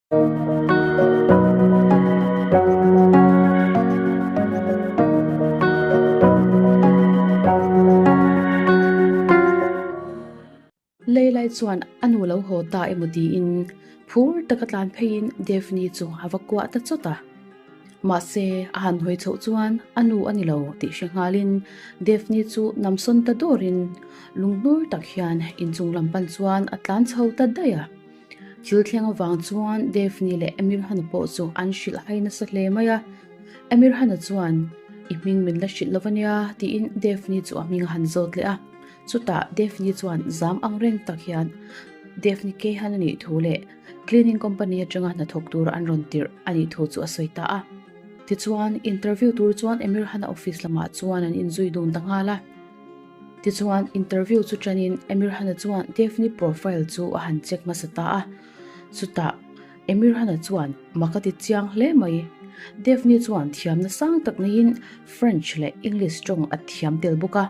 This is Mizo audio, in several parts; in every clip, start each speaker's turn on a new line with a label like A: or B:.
A: Leilai chuan a nu lo haw ta emaw tiin phur taka tlan pheiin Daphne chu a va kuah ta chawt a. Mahse, a han hawi chhoh chuan a nu a ni lo tih hre nghalin Daphne chu namsawn ta dawrin lunghnur tak hian inchung lam pan chuan a tlan chho ta daih a. Thil thleng avang chuan Daphne leh Emirhana pawh chu an hrilh hai nasa hle mai a. Emirhana chuan, I hming min la hrilh lo a nia, tiin Daphne chu a hming a han zawt leh a. Chutah Daphne chuan zam ang reng tak hian Daphne Kehan a nih thu leh cleaning company atanga hnathawk tur an rawn tirh a nih thu chu a sawi ta a. Tichuan, interview tur chuan Emirhana office lamah chuan an inzui dun ta nghal a. Tichuan, interview chu ṭanin Emirhana chuan Daphne profile chu a han check hmasa ta a. Chutah, Emirhana chuan mak a ti chiang hle mai. Daphne chuan thiamna sang tak neiin French leh English ṭawng a thiam tel bawk a.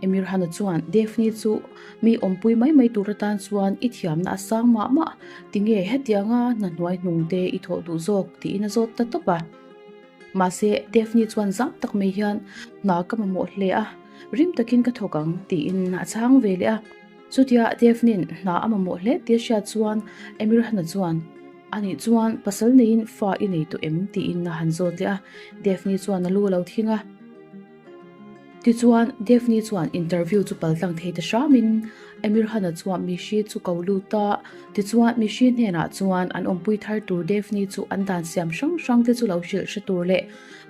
A: Emirhana chuan Daphne chu mi awmpui mai mai tur atan chuan i thiamna a sang mah mah, tinge hetianga hna hnuai hnung te i thawh duh zawk tiin a zawt ta tawp a. Mahse, Daphne chuan zam tak mai hian hna ka mamawh hle a, rim takin ka thawk ang tiin a chhang ve leh a. Chutia Daphne-in hna a mamawh hle tia hriat chuan Emirhana chuan, Anih chuan pasal neiin fa i nei tawh em? tiin a han zawt leh a. Daphne chuan a lu a lo thing a. Tichuan, Daphne chuan interview chu paltlang thei ta hramin Emirhana chuan Mishi chu ko lut a. Tichuan, Mishi hnenah chuan an awmpui thar tur Daphne chu an dan siam hrang hrang te chu lo hrilh hre tur leh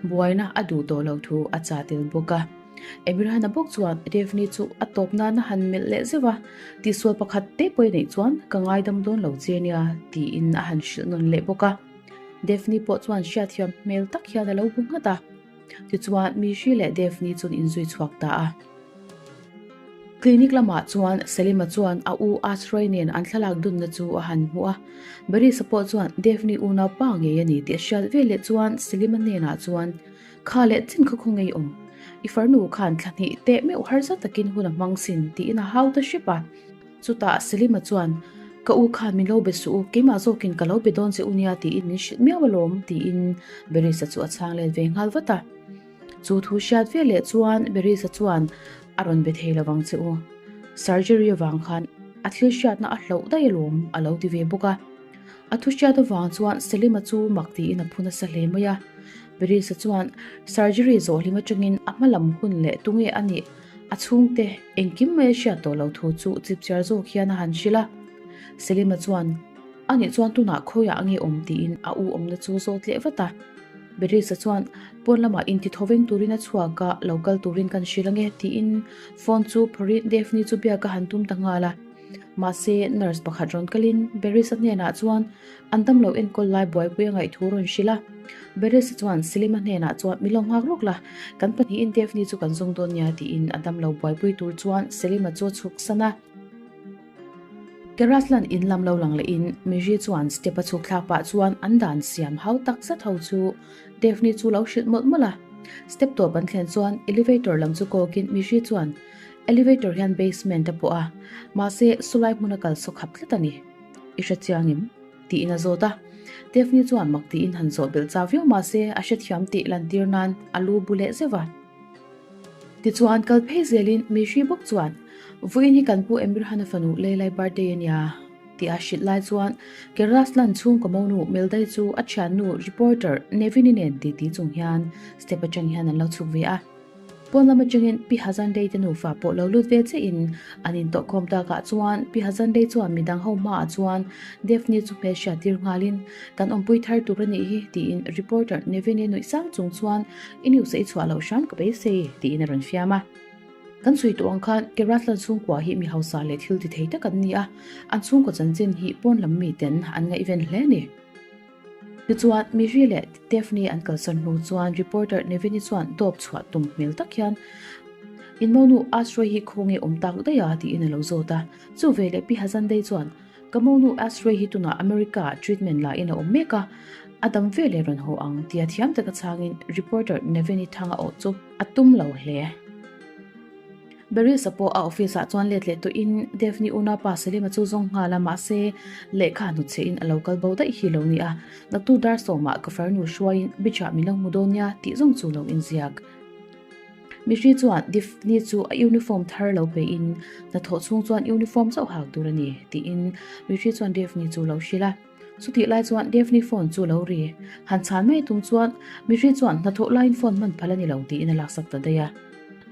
A: buaina a duh tawh lo thu a chah tel bawk a. Emirhana bawk chuan Daphne chu a tawp nana han melh leh zeuh a, Tihsual pakhat te pawh i neih chuan ka ngaidam dawn lo che nia, tiin a han hrilh nawn leh bawk a. Daphne pawh chuan hriatthiam hmel tak hian a lo bu nghat a. Tichuan, Mihri leh Daphne chuan inzui chhuak ta a. Clinic lamah chuan Selima chuan a u Ashroi nen an thlalak dunna chu a han hmu a. Barisa pawh chuan Daphne unaupa ngei a ni tih a hriat veleh chuan Selima hnenah chuan, Kha leh chin kha khaw ngei awm. I farnu khan thla hnih teh meuh harsa takin hun a hmang sin tiin a hau ta hrep a. Chutah Selima chuan, Ka u khan min lo be suh u, keimah zawkin ka lo be dawn che u nia tiin min hrilh miau alawm tiin Berisa chu a chhang let ve nghal vat a. Chu thu hriat ve leh chuan Berisa chuan a rawn be thei lovang che u. Surgery avang khan a thil hriatna a hloh daih alawm a lo ti ve bawk a. A thu hriat avang chuan Selima chu mak tiin a phu nasa hle mai a. Berisa chuan surgery zawh hlim atangin a hma lam hun leh tunge a nih A chhungte engkim mai a hriat tawh lo thu chu chipchiar zawk hian a han hrilh a. Selima chuan, Anih chuan tunah khawiah a nge awm? tiin a u awmna chu zawt leh vat a. Berisa chuan, Pawn lamah inti thaw veng turin a chhuak a, lo kal turin kan hrilh ange, tiin phone chu phawrhin Daphne chu biak a han tum ta nghal a. Mahse, nurse pakhat rawn kalin Berisa hnenah chuan an damlo enkawl lai buaipui a ngaih thu rawn hrilh a. Berisa chuan Selima hnenah chuan min lo nghak rawk la, kan pahnihin Daphne chu kan zawng dawn nia tiin a damlo buaipui tur chuan Selima chu a chhuk san a. Keraslan in lam lo lang lehin Miri chuan step a chhuk thlak pah chuan an dan siam hau tak zet ho chu Daphne chu lo hrilh mawlh mawlh a. Step tawp an thlen chuan elevator lam chu kawkin Miri chuan Elevator hian basement a pawh a, mahse sawlai hmun a kal saw khap tlat a ni. I hre chiang em? tiin a zawt a. Daphne chuan mak tiin han zawh belh chau viau mahse a hrethiam tih lantir nan a lu bu leh zeuh a. Tichuan kal phei zelin Mihri bawk chuan, Vawiin hi kan pu Emirhana fanu Leilai birthday a nia, tih a hrilh lai chuan Keraslan chhungkaw monu Meldai chu a thiannu reporter Nevin-i nen titi chung hian step atang hian an lo chhuk ve a. Pawn lam atangin Pi Hazandei te nufa pawh lo lut ve chiahin an intawhkhawm takah chuan Pi Hazandei chuan midang ho hmaah chuan Daphne chu hmel hriat tir nghalin kan awmpui thar tur a nih hi tiin reporter Nevin-i nuih sang chung chuan i news a i chhuah loh hram ka beisei tiin a rawn fiam a. Kan sawi tawh ang khan Keraslan chhungkua hi mi hausa leh thil ti thei tak an ni a, an chhungkaw chanchin hi pawn lam miten an ngaihven hle a ni. Tichuan, Miri leh Daphne an kalsan hnu chuan reporter Nevin-i chuan dawp chhuah tum hmel tak hian In monu Ashroi hi khawnge awm tak daih a? tiin a lo zawt a. Chu veleh Pi Hazandei chuan, Ka monu Ashroi hi tunah America-ah treatment la in a awm mek a, a dam veleh rawn haw ang tia thiam taka chhangin reporter Nevin-i thang a awh chu a tum lo hle. Barris-a pawh a office-ah chuan let leh tawhin Daphne unaupa Selim-a chu zawng nghal a, mahse, lehkha hnutchhehin a lo kal bo daih hi lo ni a, naktu dar sawmah ka farnu hruaiin beach-ah min lo hmu dawn nia tih zawng chu lo inziak. Mihri chuan Daphne chu a uniform thar lo pein hnathawh chhung chuan uniform chauh hak tur a ni tiin Mihri chuan Daphne chu lo hrilh a. Chutih lai chuan Daphne phone chu lo ri. Han chhan mai tum chuan Mihri chuan hnathawh laiin phone hman phal a ni lo tiin a laksak ta daih a.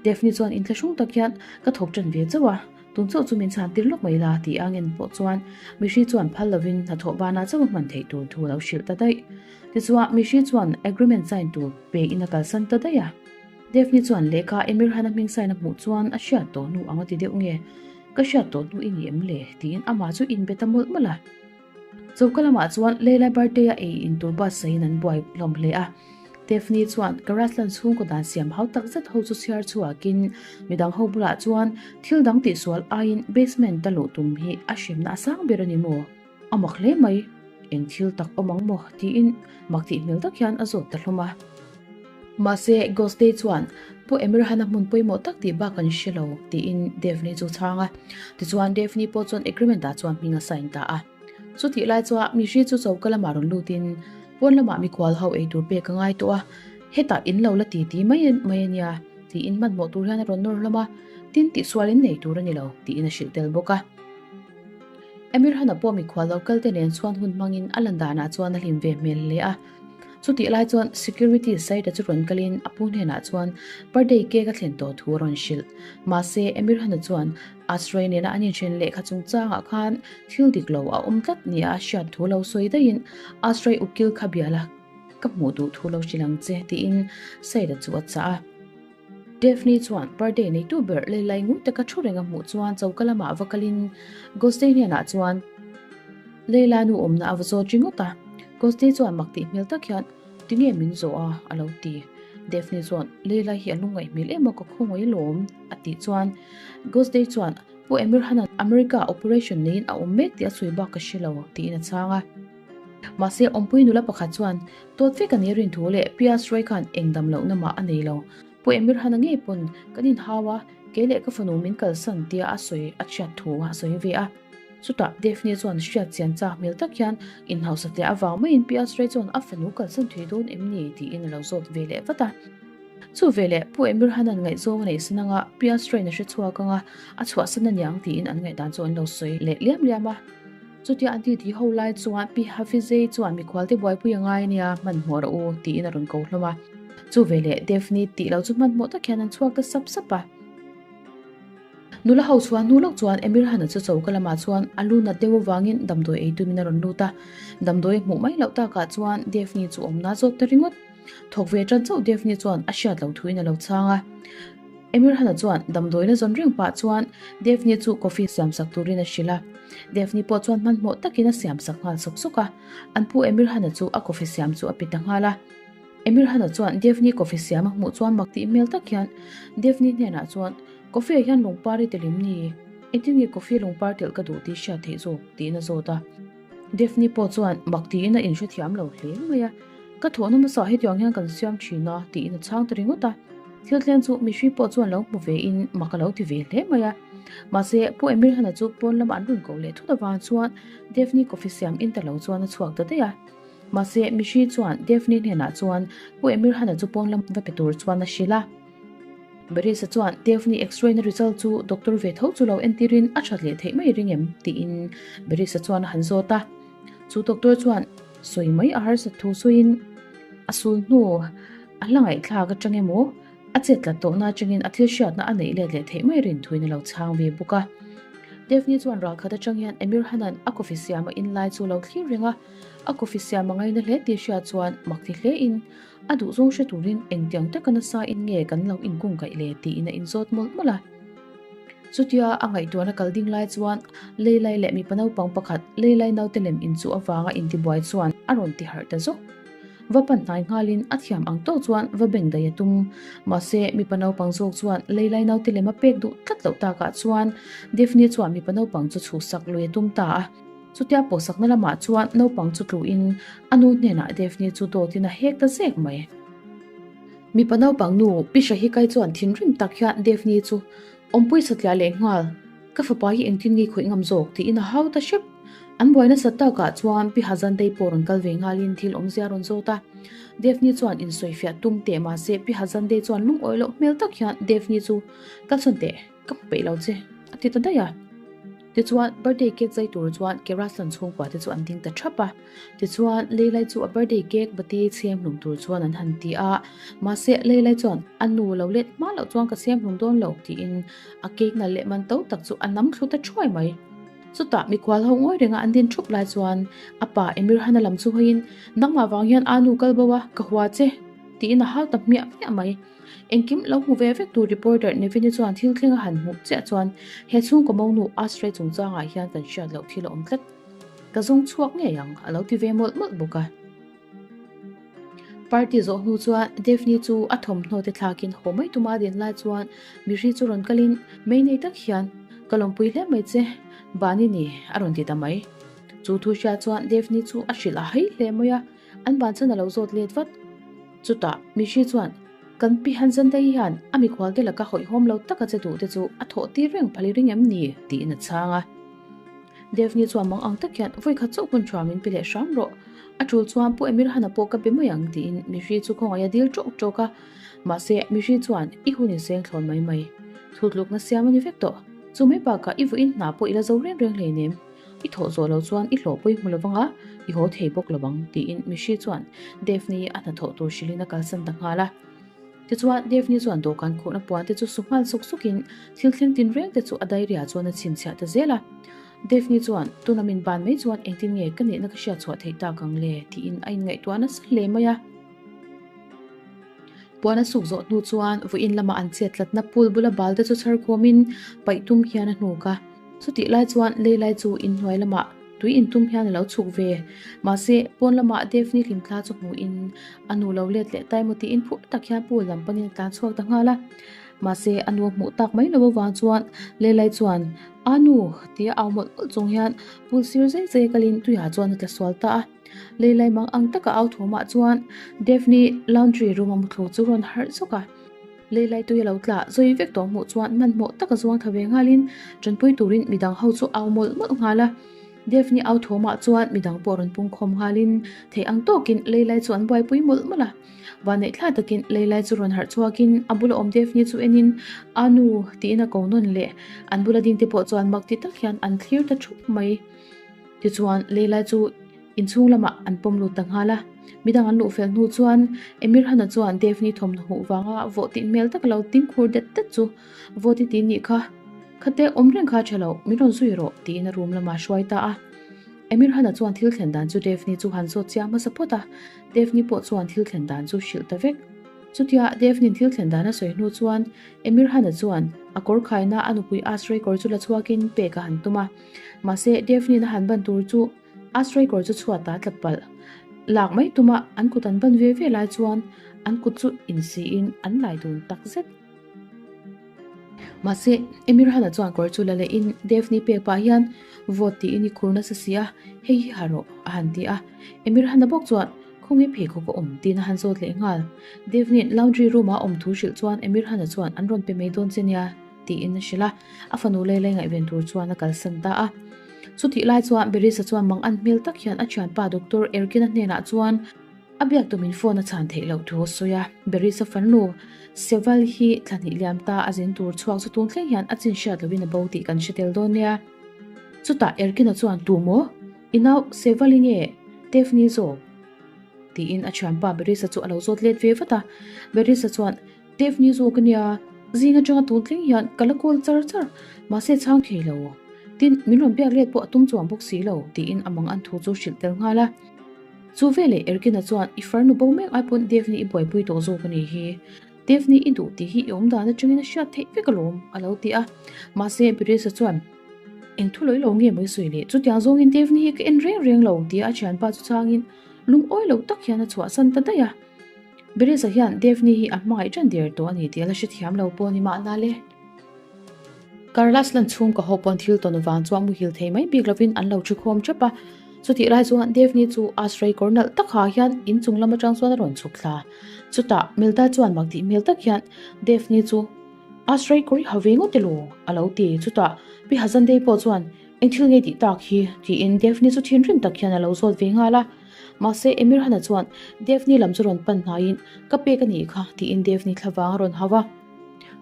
A: Daphne chuan inthlahrung tak hian ka thawk ṭan ve chauh a, tun chauh chu min chhan tir lawk mai la tih a ngen pawh chuan Mihri chuan phal lovin hnathawh banah chauh a hman theih tur thu a lo hrilh ta daih. Tichuan Mihri chuan agreement sign tur pein a kalsan ta daih a. Daphne chuan lehkha Emir Hana hming sign a hmuh chuan a hriat tawh hnu ang a ti deuh nge, Ka hriat tawh hnu i ni em le? tiin amah chu inbe ta mawlh mawlh a. Choka lamah chuan Leila birthday a ei in tur buatsaih in an buai hlawm hle a. Daphne chuan Karaslan chhungkaw dan siam hau tak zet ho chu chhiar chhuakin midang ho bulah chuan thil dang tihsual aiin basement a luh tum hi a hremna a sang ber a ni maw? A mak hle mai, eng thil tak awm ang maw? tiin mak tih hmel tak hian a zawt ta hlawm a. Mahse, Gostei chuan, Pu Emirhana hmun pawimawh tak tih bak kan hre lo, tiin Daphne chu chhang a. Tichuan, Daphne pawh chuan agreement-ah chuan hming a sign ta a. Chutih lai chuan mihri chu choka lamah rawn lutin, Pawn lamah mikhual ho eitur pek a ngai tawh a, hetah in lo la ti ti mai mai a nia, tiin hmanhmawh tur hian a rawn nawr hlawm a, tin tihsual in nei tur a ni lo, tiin a hrilh tel bawk a. Emir Hana pawh mikhual lo kal te nen chuan hun hmangin a lan danah chuan a hlim ve hmel hle a. Chutih lai chuan security Saida chu rawn kalin a pu hnenah chuan birthday cake a thlen tawh thu a rawn hrilh. Mahse, Emir Hana chuan Asrai nena an inhren lehkha chungchangah khan thil dik lo a awm tlat nia a hriat thu lo sawi daihin Asrai ukil kha bia la ka hmuh duh thu lo hrilh ang che tiin Saida chu a chah a. Daphne chuan birthday neitu ber Leilai ngun taka thu reng a hmuh chuan choka lamah va kalin Gostei hnenah chuan Leila nu awmna a va zawt ringawt a. Gostei chuan mak tih hmel tak hian Tinge min zawh a? a lo ti. Daphne chuan Leila hi a lungngaih hmel em a ka khawngaih lawm a tih chuan Gostei chuan Pu Emir Hanan America operation neiin a awm mek tih a sawi bak ka hre lo tiin a chhang a. Mahse, awmpui nula pakhat chuan tawt vek a nih rin thu leh Pias Roy khan eng dam lohna mah a nei lo. Pu Emir Hana ngei pawn kan inhau a, kei leh ka fanu min kalsan tia a sawi a chhiat thu a sawi ve a. Chutah Daphne chuan hriat chian chak hmel tak hian inhausa teh avang maiin Pias Roy chuan a fanu kalsan thei dawn em ni tiin a lo zawt ve leh vat a. Chu veleh Pu Emir Hanan ngaihzawng a neih san anga Pias Roy-in a hre chhuak anga a chhuahsan a niang tiin an ngaihdan chu an lo sawi leh liam liam a. Chutia an titi ho lai chuan Pi Hafizei chuan mikhualte buaipui a ngai ania, hmanhmawh rawh u, tiin a rawn ko hlawm a. Chu veleh Daphne tih lo chu hmanhmawh tak hian an chhuak ta sap sap a. Nula ho chhuah hnu lawk chuan Emir Hana chu choka lamah chuan a lu nat deuh avangin damdawi ei tumin a rawn lut a. Damdawi a hmuh mai loh takah chuan Daphne chu awmna zawt ta ringawt. Thawk ve tan chauh Daphne chuan a hriat loh thuin a lo chhang a. Emir Hana chuan damdawiin a zawn reng pah chuan Daphne chu coffee siam sak turin a hrilh a. Daphne pawh chuan hmanhmawh takin a siam sak nghal sawk sawk a. An pu Emir Hana chu a coffee siam chu a pe ta nghal a. Emir Hana chuan Daphne coffee siam a hmuh chuan mak tih hmel tak hian Daphne hnenah chuan, Coffee ah hian lungpar i tel em ni? Engtin nge coffee lungpar telh ka duh tih hriat theih zawk? tiin a zawt a. Daphne pawh chuan mak tiin a inhrethiam lo hle mai a, Ka thawhna hmasa hetiang hian kan siam thin a, tiin a chhang ta ringawt a. Thil thleng chu mihring pawh chuan lo hmu ve in mak a lo ti ve hle mai a. Mahse, Pu Emir Hana chu pawn lama an rawn koh leh thut avang chuan Daphne coffee siam in ta lo chuan a chhuak ta daih a. Mahse, mihring chuan Daphne hnenah chuan Pu Emir Hana chu pawn lam va pe tur chuan a hrilh a. Berisa chuan Daphne X-ray na result chu doctor ve tho chu lo entirin a that leh theih mai ring em? tiin Berisa chuan a han zawt a. Chu doctor chuan sawi mai a harsat thu sawiin a sul hnu a hla ngaihthlak atang emaw a chet tlat tawhna atangin a thil hriatna a neih let leh theih mai rin thuin a lo chhang ve bawk a. Daphne chuan ralkhat atang hian Emir Hanan a coffee siam a in lai chu lo thlir reng a, a coffee siam a ngaina hle tih hriat chuan mak ti hle in A duhzawng hre turin engtiang taka nasa in nge kan lo inkungkaih le tiin a inzawt mawlh mawlh a. Chutia a ngaihtuahna kal ding lai chuan Leilai leh mipa naupang pakhat Leilai naute lem inchuh avanga intibuai chuan a rawn ti harh ta zawk. Va pan hnai nghalin a thiam ang tawk chuan va beng daih a tum. Mahse mipa naupang zawk chuan Leilai naute lem a pek duh tlat loh takah chuan Daphne chuan mipa naupang chu chhuhsak lui a tum ta a. Chutia pawhsakna lamah chuan naupang chu tluin a nu hnenah Daphne chu dawtin a hek ta zek mai. Mipa naupang nu Pi Shahikai chuan thinrim tak hian Daphne chu. Awmpui satliah leh nghal, ka fapa hi engtin nge khawih ngam zawk tiin a hau ta hrep. An buai nasa takah chuan Pi Hazantei pawh rawn kal ve nghalin thil awmzia a rawn zawt a. Daphne chuan insawifiah tum teh mahse Pi Hazantei chuan lungawi loh hmel tak hian Daphne chu kalsawn teh, ka hmu peih lo che a ti ta daih a. Tichuan birthday cake zai tur chuan Keraslan chhungkua te chu an ding ta thap a. Tichuan Leilai chu a birthday cake bati chhem hlum tur chuan an han ti a, mahse Leilai chuan a nu lo let hma loh chuan ka siam hlum dawn lo tiin a cake nalh leh man to tak chu a nam thlu ta thuai mai. Chutah mikhual ho ngawi renga an din thup lai chuan a pa Emirhana lam chu hawiin nangmah vang hian a nu kal bo a, ka hua che tiin a hau ta hmiah hmiah mai. Engkim lo hmu ve vek tur reporter Nevin-i chuan thil thleng a han hmuh chiah chuan he chhungkaw monu Ashrey chungchangah hian kan hriat loh thil a awm tlat. Ka zawng chhuak ngei ang a lo ti ve mawlh mawlh bawk a. Party zawh hnu chuan Daphne chu a thawmhnaw te thlakin haw mai tuma a din lai chuan mihring chu rawn kalin mei nei tak hian ka lawmpui hle mai che Bani ni a rawn ti ta mai. Chu thu hria chuan Daphne chu a hrilh a hai hle mai a, an ban chuan a lo zawt let vat. Chutah mihring chuan Kan pi han zan daih hian a mikhual te laka hawihhawm lo taka che duh te chu a thawh tir reng phal i ring em ni? tiin a chhang a. Daphne chuan mang ang tak hian vawi khat chauh hun tha min pe leh hram rawh. A tul chuan Pu Emirhana pawh ka be mai ang tiin Mihri chu khawngaih a dil tawk tawk a. Mahse Mihri chuan i hun in seng thlawn mai mai. Thutlukna siam a ni vek tawh. Chu mai bakah i vawiin hna pawh i la zo reng reng hleinem. I thawh zawh loh chuan i hlawh pawh i hmu lovang a, i haw thei bawk lovang tiin Mihri chuan Daphne a hnathawh tur hrilhin a kalsan ta nghal a. Tichuan, Daphne chuan dawhkan khuhna puan te chu su nghal suk sukin thil thleng tin reng te chu a diary ah chuan a chhinchhiah ta zel a. Daphne chuan, Tuna min ban mai chuan engtin nge ka nihna ka hriat chhuah theih tak ang le? tiin a inngaihtuah nasa hle mai a. Puan a suk zawh hnu chuan vawiin lama an chet tlatna pool bula bal te chu chhar khawmin paih tum hian a hnuk a. Chutih lai chuan Leilai chu inhnuai lamah tui intum hian a lo chhuk ve. Mahse, pawn lamah Daphne hlimthla chu hmuhin a nu lo let leh ta emaw tiin phur tak hian pool lam panin a tlan chhuak ta nghal a. Mahse, a nu a hmuh tak mai lo avang chuan Leilai chuan, A nu! tia au mawlh mawlh chung hian pool sir zai zai kalin tuiah chuan a tla sual ta a. Leilai mang ang taka au thawmah chuan Daphne laundry room a muthlu chu rawn harh zawk a. Leilai tui a lo tla zawi vek tawh hmuh chuan hmanhmawh taka zuang thla ve nghalin tanpui turin midang ho chu au mawlh mawlh nghal a. Daphne au thawmah chuan midang pawh rawn pung khawm nghalin thei ang tawkin Leilai chu an buaipui mawlh mawlh a. Vanneih thla takin Leilai chu rawn harh chhuakin a bula awm Daphne chu enin A nu tiin a ko nawn leh. An bula ding te pawh chuan mak ti tak hian an thlir ta thup mai. Tichuan Leilai chu Inchhung lamah an pawm lut ta nghal a, midang an luh fel hnu chuan Emir Hana chuan Daphne thawmhnaw hmuh vanga vawh tih hmel tak lo ting khur det det chu vawt i ti nih kha, khate awm reng kha tha lo, min rawn zui rawh tiin a room lamah a hruai ta a. Emir Hana chuan thil thlen dan chu Daphne chu han zawt chiang hmasa phawt a, Daphne pawh chuan thil thlen dan chu hrilh ta vek. Chutia Daphne thil thlen dan a sawi hnu chuan Emir Hana chuan a kawr khaina a nupui Ashrei kawr chu la chhuakin pek a han tum a, mahse Daphne a han ban tur chu A striker chu chhuat a tla palh. Lak mai tuma an kut an ban ve ve lai chuan an kut chu insiin an lai dun tak zet. Mahse, Emir Hana chuan kawr chu la lehin Daphne pek pah hian vawt tiin i khur nasa si a, hei hi ha rawh a han ti a. Emir Hana bawk chuan khawnge pheikhawk a awm tiin a han zawt leh nghal. Daphne laundry room-a awm thu hrilh chuan Emir Hana chuan an rawn pe mai dawn che nia tiin a hrilh a, a fanu Leilai ngaihven tur chuan a kalsan ta a. Chutih lai chuan Berisa chuan mang an hmel tak hian a thianpa Doctor Erkina hnenah chuan a biak tumin phone a chhan theih loh thu a sawi a. Berisa fannu Seval hi thla hnih liam ta a zin tur chhuak chu tun thleng hian a chin hriat lohin a bo tih kan hre tel dawn nia. Chutah Erkina chuan Tu maw? I nau Seval i nge? Tefni zawk? tiin a thianpa Berisa chu a lo zawt let ve vat a. Berisa chuan Daphne zawk a nia, zing atanga tun thleng hian ka la call char char, mahse chhang thei lo. Tin, min rawn biak let pawh a tum chuang bawk si lo, tiin a mang an thu chu hrilh tel nghal a. Chu veleh Erkina chuan i farnu bo mek ai pawn Daphne i buaipui tawh zawk a nih hi. Daphne i duh tih hi i awm dan atangin a hriat theih vek alawm, a lo ti a. Mahse Birisa chuan, Eng thu lawi lo nge maw i sawi le, chutiang zawngin Daphne hi ka en reng reng lo, tia a thianpa chu chhangin lungawi lo tak hian a chhuahsan ta daih a. Bereza hian Daphne hi a hmangaih ṭan der tawh a ni tih a la hrethiam lo pawh a ni mahna le. Carlos lan chhung ka ho pawn thil tawn vang chuan muhil thei mai bik lovin an lo ṭhi khawm ṭhap a. Chutih lai chuan Daphne chu Ashrei kawr nalh tak ha hian inchung lam aṭang chuan a rawn chhuk thla. Chutah Milda chuan mak tih hmel tak hian Daphne chu. Asrai kawr i ha ve ngawt elaw? a lo ti. Chutah Pi Hazandei pawh chuan, Eng thil nge tih tak hi? tiin Daphne chu thinrim tak hian a lo zawt ve nghal a. Mahse Emirhana chuan Daphne lam chu rawn pan hnaiin, Ka pek a nih kha, tiin Daphne thlavang a rawn hau a.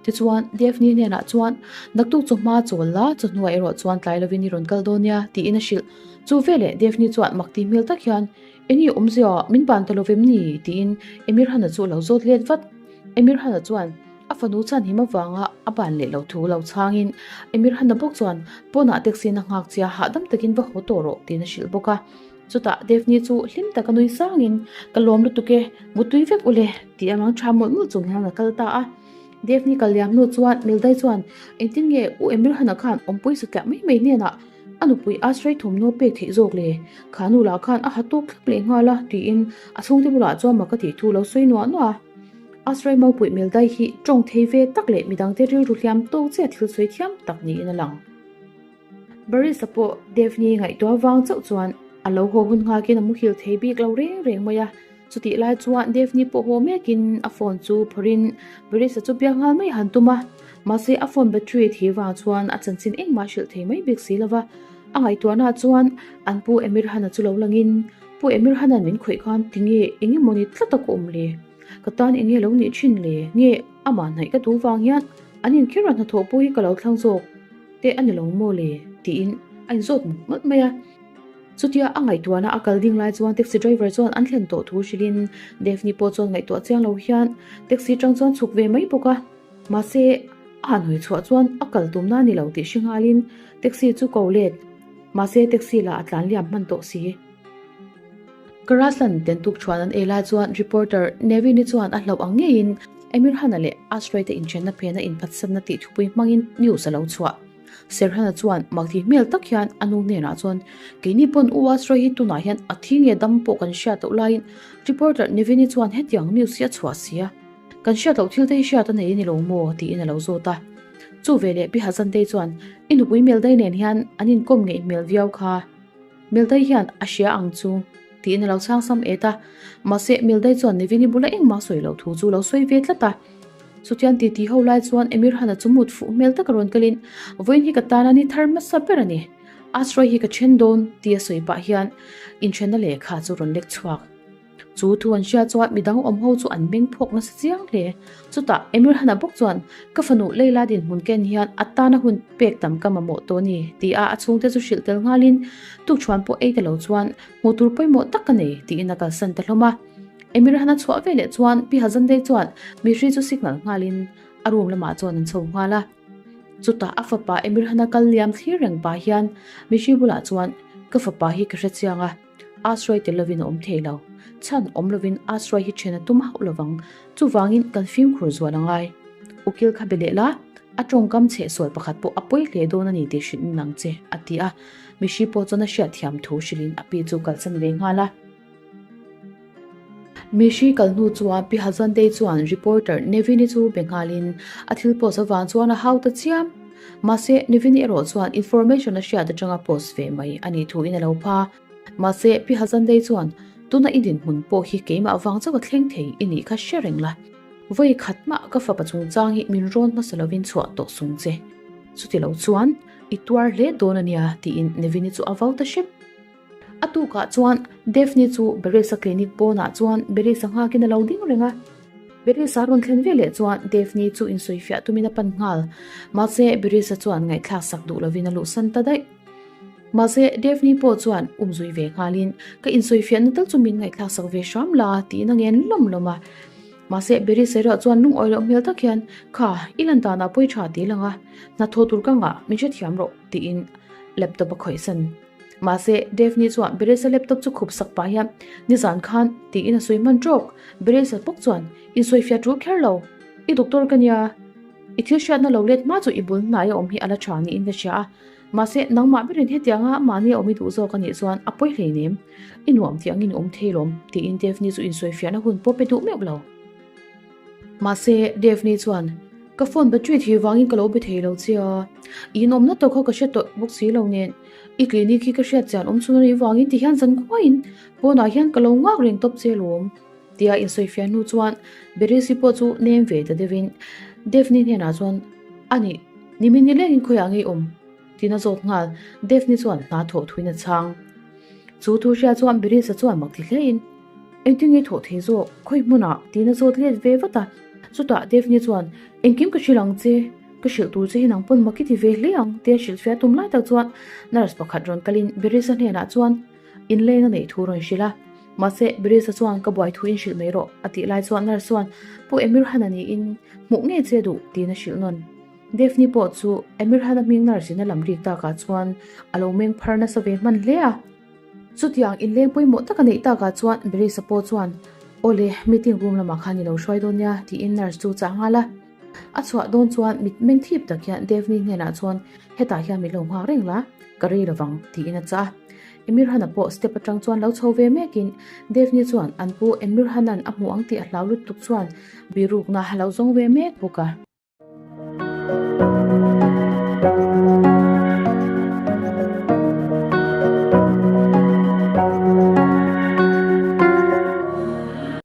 A: Tichuan Daphne hnenah chuan, Naktuk chawhma chawl la, chawhnuah erawh chuan tlai lovin i rawn kal dawn nia, tiin a hrilh. Chu veleh Daphne chuan mak tih hmel tak hian, Eng i awmzia, min ban ta lovem ni? tiin Emirhana chu a lo zawt let vat. Emirhana chuan a fanu chhanhim avanga a ban leh lo thu lo chhangin Emirhana bawk chuan pawnah taxi in a nghak chia hahdam takin va haw tawh rawh tiin a hrilh bawk a. Chutah Daphne chu hlim taka nui sangin Ka lawm lutuk e, mutui vek ule tih a mang tha mawlh mawlh chung hian a kal ta a. Daphne kal liam hnu chuan Mildai chuan Engtin nge U Emirhana khan awmpui satliah mai mai hnenah A nupui Ashrei thawmhnaw pek theih zawk le, kha nu lah khan a ha tawk thlap leh nghal a, tiin a chhungte bulah chuan mak a tih thu lo sawi nuah nuah a. Ashrei maupuih Meldai hi tawng thei ve tak leh midangte rilru hliam tawk chiah thil sawi thiam tak niin a lang. Barisa pawh Daphne ngaihtuah vang chauh chuan a lo haw hun nghakin a muhil thei bik lo reng reng mai a. Chutih lai chuan Daphne pawh haw mekin a phone chu phawrhin Barisa chu biak nghal mai han tum a, mahse a phone battery thir vang chuan a chanchin engmah hrilh thei mai bik si lova. A ngaihtuahna chuan an pu Emirhana chu lo langin, Pu Emirhana'n min khawih khan tinge eng emaw ni tlat a ka awm le? Ka tan eng nge lo nih thin le? Nge amah hnaih ka duh vang hian an inkher a hnathawh pawh hi ka lo thlang zawk te a ni lo maw le? tiin a inzawt mawlh mawlh mai a. Chutia a ngaihtuahna a kal ding lai chuan taxi driver chuan an thlen tawh thu hrilhin Daphne pawh chuan ngaihtuah chiang lo hian taxi tang chuan chhuk ve mai bawk a. Mahse, a han hawi chhuah chuan a kal tumna a ni lo tih hre nghalin taxi chu ko let. Mahse, taxi lah a tlan liam hman tawh si. Karaslan ten tuk thuan an ei lai chuan reporter Nevin-i chuan a hlauh ang ngeiin Emir Hana leh Ashrei te inthenna phena inphatsanna tih thupui hmangin news a lo chhuah. Serhana chuan makti hmel tak hian a nu hnenah chuan, Keini pawn U Asra hi tunah hian a thi nge dam pawh kan hriat loh laiin reporter Nivini chuan hetiang news hi a chhuah si a, kan hriat loh thil te hi hriat a nei a ni lo maw? tiin a lo zawt a. Chu veleh Pi Hazantei chuan, I nupui Meldai nen hian an inkawm ngeih hmel viau kha. Mildai hian a hria ang chu tiin a lo chhang sam et a, mahse Mildai chuan Nivini bula engmah sawi loh thu chu lo sawi ve tlat a. Chutiang titi ho lai chuan Emir Hana chu mut fuh hmel taka rawn kalin, Vawiin hi ka tana ni thar hmasa ber a ni. Asrai hi ka then dawn tia sawi pah hian inthenna lehkha chu rawn lek chhuak. Chu thu an hria chuan midang awm ho chu an meng phawk nasa chiang hle. Chutah Emir Hana bawk chuan, Ka fanu Leila dinhmun ken hian a tana hun pek tam ka mamawh tawh a ni, tia a chhungte chu hrilh tel nghalin tukṭhuan pawh ei ta lo chuan hmuh tur pawimawh tak ka nei, tiin a kalsan ta hlawm a. Emir Hana chhuah veleh chuan Pi Hazandei chuan mihri chu signal nghalin a room lamah chuan an chho nghal a. Chutah a fapa Emir Hana kal liam thlir reng pah hian mihri bulah chuan, Ka fapa hi ka hrechiang a. Asrai tel lovin a awm thei lo. Chhan awm lovin Asrai hi then a tum hauh lovang. Chuvangin kan fimkhur zual a ngai. Ukil kha be leh la, a tawngkam chheh sual pakhat pawh a pawi hle dawn a ni tih hrilh in ang che, a ti a. Mihri pawh chuan a hriatthiam thu hrilhin a pi chu kalsan ve nghal a. Mihri kal hnu chuan Pi Hazantei chuan reporter Nevin-i chu be nghalin a thil post avang chuan a hau ta chiam. Mahse, Nevin-i erawh chuan information a hriat atanga post ve mai a nih thuin a lo pha. Mahse, Pi Hazantei chuan, Tuna i dinhmun pawh hi keimah avang chauh a thleng thei i nih kha hre reng la. Vawi khat mah ka fapa chungchang hi min rawn hmasa lovin chhuah tawh sung che. Chuti lo chuan i tuar hle dawn a nia, tiin Nevin-i chu a vau ta hrep. A tukah chuan Daphne chu Berisa clinic pawnah chuan Berisa nghakin a lo ding reng a. Berisa rawn thlen veleh chuan Daphne chu insawifiah tumin a pan nghal. Mahse Berisa chuan ngaihthlak sak duh lovin a luhsan ta daih. Mahse Daphne pawh chuan umzui ve nghalin, Ka insawifiahna tal chu min ngaihthlak sak ve hram la, tiin a ngen lawm lawm a. Mahse Berisa erawh chuan lungawi loh hmel tak hian, Kha, i lan danah pawi tha ti lang a, hnathawh tur ka ngah, min hrethiam rawh, tiin laptop a khawihsan. Mahse, Daphne chuan Beresa laptop chu khup sak pah hian, Nizan khan, tiin a sawi hman tawk. Beresa bawk chuan, Insawifiah tul kher lo. I doctor ka nia. I thil hriatna lo let hma chu i bul hnaia awm hi a la tha niin ka hria a. Mahse, nangmah berin hetianga mahni a awm i duh zawk a nih chuan a pawi hleinem. I nuam tih angin i awm thei lawm, tiin Daphne chu insawifiahna hun pawh pe duh meuh lo. Mahse, Daphne chuan, Ka phone battery thih vangin ka lo be thei lo che a, i inawmna tawh kha ka hre tawh bawk si lo nen, i clinic hi ka hriat chian awm chhun a nih vangin ti hian zan khuaiin pawnah hian ka lo nghak reng tawp che lawm, tia insawifiah hnu chuan Berisi pawh chu nem ve ta deuhin Daphne hnenah chuan. A nih, nimin nilengin khawiah nge i awm? Tiin a zawt nghal. Daphne chuan hna thawh thuin a chhang. Chu thu hria chuan Berisa chuan mak ti hlein, Engtin nge i thawh thei zawk? Khawi hmunah? Tiin a zawt let ve vat a. Chutah Daphne chuan, Engkim ka hrilh ang che, ka hrilh tur che hi nang pawn mak i ti ve hle ang, tia hrilh fia tum lai tak chuan nurse pakhat rawn kalin Berisa hnenah chuan inleng a neih thu rawn hrilh a. Mahse, Berisa chuan ka buai thu in hrilh mai rawh, a tih lai chuan nurse chuan, Pu Emirhana niin hmuh ngei che duh, tiin a hrilh nawn. Daphne pawh chu Emirhana hming nurse in a lam rik takah chuan a lo meng phar nasa ve hman hle a. Chutiang inleng pawimawh tak a neih takah chuan Berisa pawh chuan, Aw le, meeting room lamah khan i lo hruai dawn nia, tiin nurse chu chah nghal a. A chhuah dawn chuan mit meng thip tak hian Daphne hnenah chuan, Hetah hian min lo nghak reng la, ka rei lovang, tiin a chah a. Emirhana pawh step atang chuan lo chho ve mekin Daphne chuan an pu Emirhana'n a hmu ang tih a hlau lutuk chuan birukna a lo zawng ve mek bawk a.